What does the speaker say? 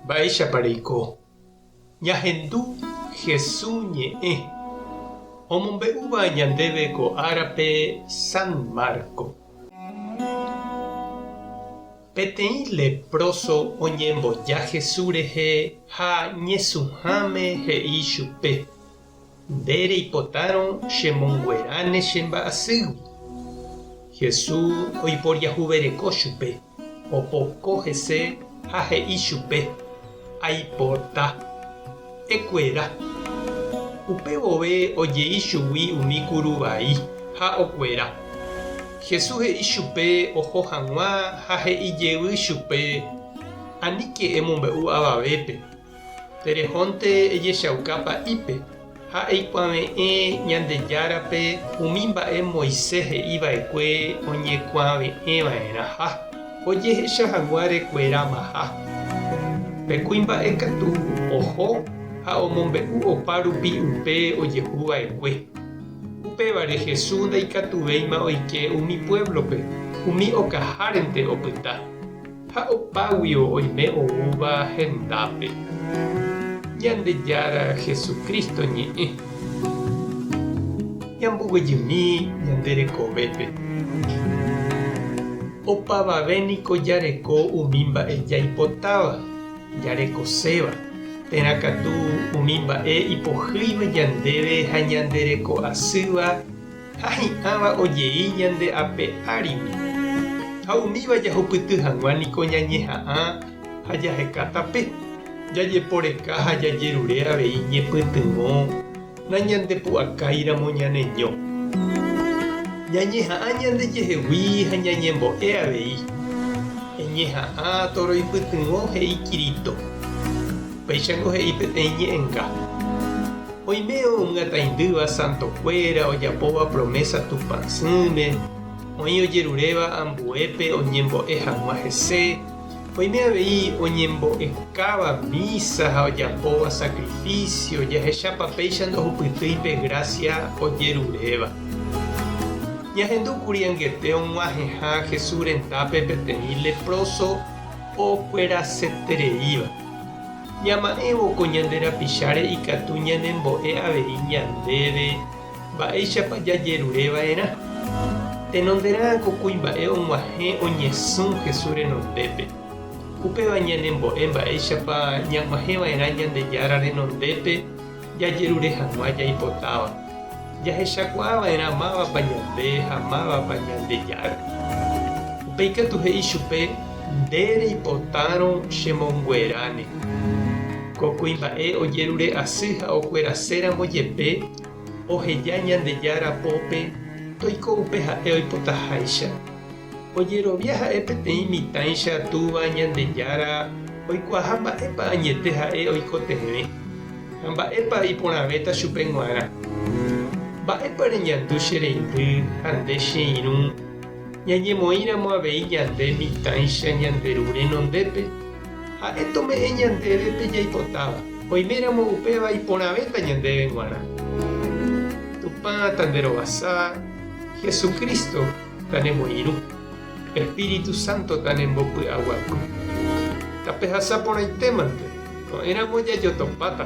Mba'éichapa reiko? Ñahendu Hesu ñe'ẽ omombe'úva ñandéve ko árape San Marco. Peteĩ lepróso oñemboja Hesu rehe ha ñesũháme he'i chupe, Nde reipotárõ chemongueráne che mba'asýgui. Jesús oiporiahuvereko chupe, opoko hese ha he'i chupe, Aipota. Ekuera. Upe vove ojei chugui umi kuru vai ha okuera. Jesús he'i chupe oho hag̃ua ha he'i jey chupe, Aníke emombe'u avavépe. Terehónte ejechauka pa'ípe ha eikuave'ẽ Ñandejárape umi mba'e Moisés he'i va'ekue oñekuave'ẽ va'erãha, ojehecha hag̃ua rekueramaha. Pe kuimba'e katu oho ha omombe'u opa rupi upe ojehu va'ekue. Upévare Jesús ndaikatuvéima oike umi puévlope, umi okahárente opyta. Ha opáguio oime oúva hendápe. Ñandejára Jesucristo ñe'ẽ. Ñamboguejymi ñande rekovépe. Opavave niko jareko umi mba'e jaipotáva, jarekoséva, térã katu umi mba'e ipohýiva ñandéve ha ñande reko asýva Ha hi'ãva ojei ñande ape árigui. Ha umíva jahupyty hag̃ua niko ñañeha'ã ha jaheka tape, jajeporeka ha jajerure avei ñepytyvõ nañandepu'akáiramo ñaneño. Ñañeha'ã ñandejehegui ha ñañembo'e avei. Eñeha'ã toroipytyvõ he'i Kirito. Upéichango he'i peteĩ ñe'ẽnga. Oime omyataindýva santokuéra ojapóva promésa Tupãsỹme, oĩ ojeruréva ambuépe oñembo'e hag̃ua hese, oime avei oñembo'ekáva mísa ha ojapóva sakrifísio jahechápa péicha ndohupytýi pe grásia ojeruréva. Ñahendúkuri angete og̃uahẽha Jesús rendápe peteĩ lepróso okuerasetereíva. Ñama'ẽvo ko ñande rapicháre ikatu ñanembo'e avei ñandéve mba'éichapa jajerure va'erã. Tenonderã ko kuimba'e og̃uahẽ oñesũ Jesús renondépe. Upéva ñanembo'e mba'éichapa ñag̃uahẽ va'erã Ñandejára renondépe jajerure hag̃ua jaipotáva. Jahechakuaa va'erã mávapa ñande ha mávapa Ñandejára. Upéi katu he'i chupe, Nde reipotárõ chemongueráne. Ko kuimba'e ojerure asy ha okueraséramo jepe, oheja Ñandejára pópe toiko upe ha'e oipotaháicha. Ojerovia ha'e peteĩ mitãicha Túva Ñandejára oikuaaha mba'épa añete ha'e oikotevẽ ha mba'épa iporãvéta chupe g̃uarã. Mba'épa reñandu che reindy ha nde che irũ ñañemoĩramo avei ñande mitãicha ñande Ru renondépe? Ha'e tome'ẽ ñandéve pe jaipotáva, oiméramo upéva iporãvéta ñandéve g̃uarã. Tupã tanderovasa, Jesucristo tanemoirũ, Espíritu Santo tanembopy'aguapy. Tapehasa porãitémante, ko'ẽramo jajotopáta.